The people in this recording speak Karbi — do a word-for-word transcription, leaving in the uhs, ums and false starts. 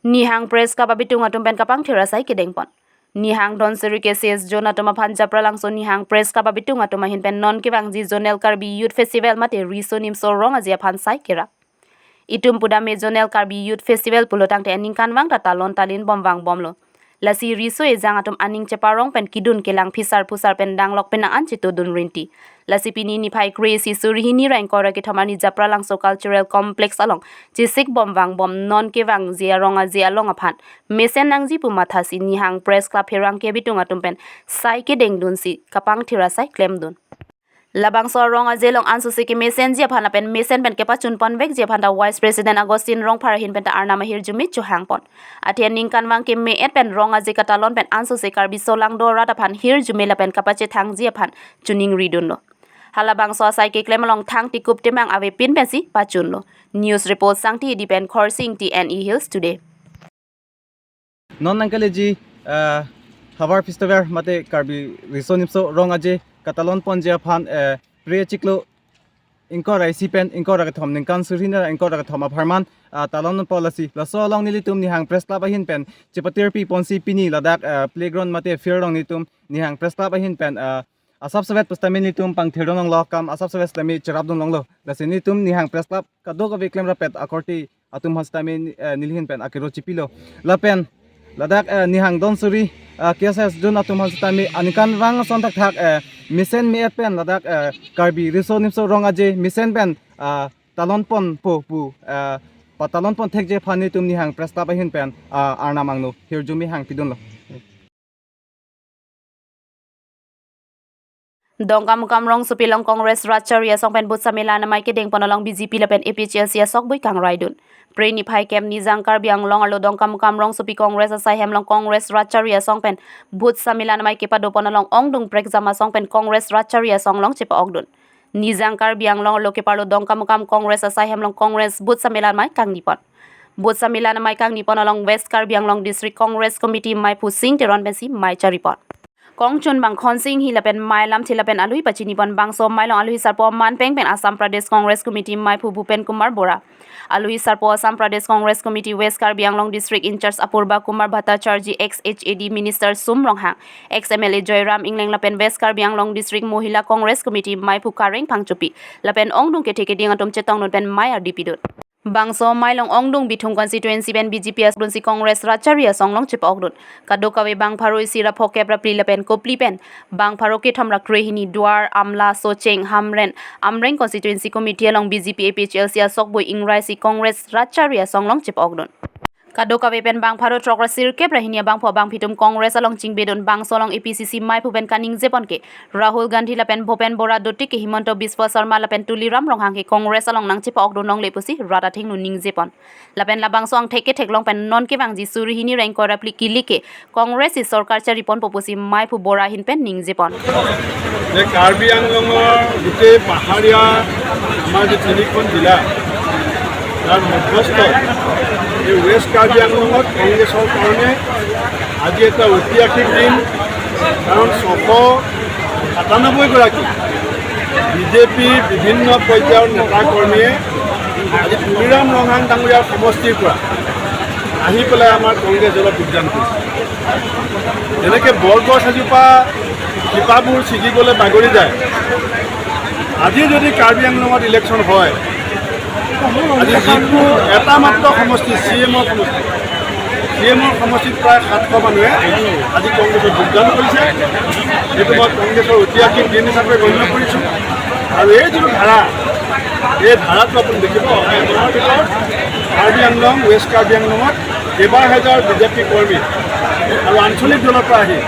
Nihang Press Club abitung atum pen kapangthir asai kedengpon. Nihang Dhansiri K C S Zone atum aphan Japralangso Nihang Press Club abitung atum ahin pen non kevangji Zonal Karbi Youth Festival mate Riso Nimso Rong Aje aphan sai kerap. Itum pudam me Zonal Karbi Youth Festival pulo tangte aningkanvang ta talon talin bom vangbomlo. Lasi riso ejang atum aning cheparong pen kedun kelang phisar phusar pen danglok penang an chetodun rinti. Lasi pini niphai kre-isi suri hini ra ingkoi ra kethom arni Japralangso Cultural Complex along chesik bom vangbom non kevangji arong aje along aphan mesen nangji pu mathasi Nihang Press Club pherangke abitung atum pen sai kedengdunsi kapangthir asai klemdun. Labangso arong aje along ansose kemesenji aphan lapen mesen pen kepachunponvekji aphan ta Vice President Augustine Rongphar ahin pen ta arnam ahirjume chohangpon. Athe ningkanvang keme-et pen rong aje katalon pen ansose Karbi solangdo arat aphan hirjume lapen kapachethangji aphan choningridunlo. Halabangso asai keklem along thang tikup temang avepin pensi pachunlo. News report Sangti Edi pen Khorsing T N E Hills Today. Non nangkeleji, eh, Havar Festival mate Karbi Riso Nimso Rong Aje katalonponji aphan, eh, pre chiklo ingkoi ra isi pen ingkoi ra kethom ningkan suri hini ra ingkoi ra kethom apharman, ah, talonpo lasi. Laso along nelitum Nihang Press Club ahin pen chepatirpiponsi pini ladak, eh, playground mate field along nelitum Nihang Press Club ahin pen, ah, asapsevet pusitame nelitum pangthirdun longlo, kam asapsevet sitame cherapdun longlo. Lasi nelitum Nihang Press Club kadokave klemrap-et akorte atum aphan sitame, eh, neli ahin pen akero chipilo. Lapen ladak, eh, Nihang Dhansiri, eh, K S S Zone atum aphan sitame aningkanvang ason thakthak, eh, mesen me-et pen ladak, eh, Karbi Riso Nimso Rong Aje mesen pen, eh, talonponpo pu, eh, patalonpon thekji aphan nelitum Nihang Press Club ahin pen, eh, arnam angno hirjume hangpidunlo. Dongkamukam rongsopi along Congress Rat Chari Asong pen Booth Sammelan amei kedengpon along B J P lapen A P H L C asokbui kangraidun. Pre niphai kep Nijang Karbi Anglong arlo Dongkamukam rongsopi Congress asai hem along Congress Rat Chari Asong pen Booth Sammelan amei kepadopon along ongdung prekjam asong pen Congress Rat Chari Asong along chepa-okdun. Nijang Karbi Anglong arlo keparlo Dongkamukam Congress asai hem along Congress Booth Sammelan amei kangnipon. Booth Sammelan amei kangnipon along West Karbi Anglong District Congress Committee meiphu Sing Teron pensi mei charipon. Kongchun bang Khonsing Inghi lapen mei lamthe lapen alohi pachinipon bangso amei along alohi sarpo manpeng pen Assam Pradesh Congress Committee meiphu Bhupen Kumar Bora, alohi sarpo Assam Pradesh Congress Committee West Karbi Anglong District in-charge Apurba Kumar Bhattacharjee, ex H A D Minister Sum Ronghang, ex M L A Joyram Engleng lapen West Karbi Anglong District Mohila Congress Committee meiphu Kareng Phangchopi lapen ongdung kethe keding atum chetongdun pen mei ardi pidun. Bangso amei along ongdung Bithung constituency pen B J P asdunsi Congress Rat Chari Asong along chepa-okdun. Kadokave bang pharo isi ra phokep ra phli lapen kopli pen bang pharo kethom ra krehini Duar, Amla, Socheng, Hamren, Amreng Constituency Committee along B J P A P H L C asokbui ingrai si Congress Rat Chari Asong along chepa-okdun. Kadokave pen bang pharo throk ra sirkep ra hini abangphu abangphi atum Congress along chingbedun. Bangso along A P C C meiphu pen kaningjepon ke Rahul Gandhi lapen Bhupen Bora dotik ke Himanta Biswa Sarma lapen Tuliram Ronghang ke Congress along nangchepa-okdun longle pusi rat athengno ningjepon. Lapen labangso angthek ketheklong pen non kevangji suri hini ra ingkoi ra phli kili ke Congress si sorkar chariponpo pusi meiphu Bora ahin pen ningjepon. যে কাৰ্বি আংলঙৰ গোটেই পাহাৰীয়া আমাৰ যে তিনিখন জিলা, তাৰ মধ্যস্থ এই ৱেষ্ট কাৰ্বি আংলঙত কংগ্ৰেছৰ কাৰণে আজি এটা ঐতিহাসিক দিন। কাৰণ ছশ সাতানব্বৈ গৰাকী বিজেপিৰ বিভিন্ন পৰ্যায়ৰ নেতা কৰ্মীয়ে আজি তুলিৰাম ৰংহাং ডাঙৰীয়াৰ সমষ্টিৰ পৰা আহি পেলাই আমাৰ কংগ্ৰেছ দলত যোগদান কৰিছে। যেনেকে বৰগছ এজোপা শিপাবোৰ ছিগি গ'লে বাগৰি যায়, আজি যদি কাৰ্বি আংলঙত ইলেকশ্যন হয়, আজি যিটো এটা মাত্ৰ সমষ্টি, চি ই এমৰ সমষ্টি, চি ই এমৰ সমষ্টিত প্ৰায় সাতশ মানুহে আজি কংগ্ৰেছত যোগদান কৰিছে। এইটো মই কংগ্ৰেছৰ ঐতিহাসিক দিন হিচাপে গণ্য কৰিছোঁ। আৰু এই যিটো ধাৰা, এই ধাৰাটো আপুনি দেখিব, অহা এমাহৰ ভিতৰত কাৰ্বি আংলং, ৱেষ্ট কাৰ্বি আংলঙত কেইবা হাজাৰ বিজেপি কৰ্মী আৰু আঞ্চলিক দলৰ পৰা আহি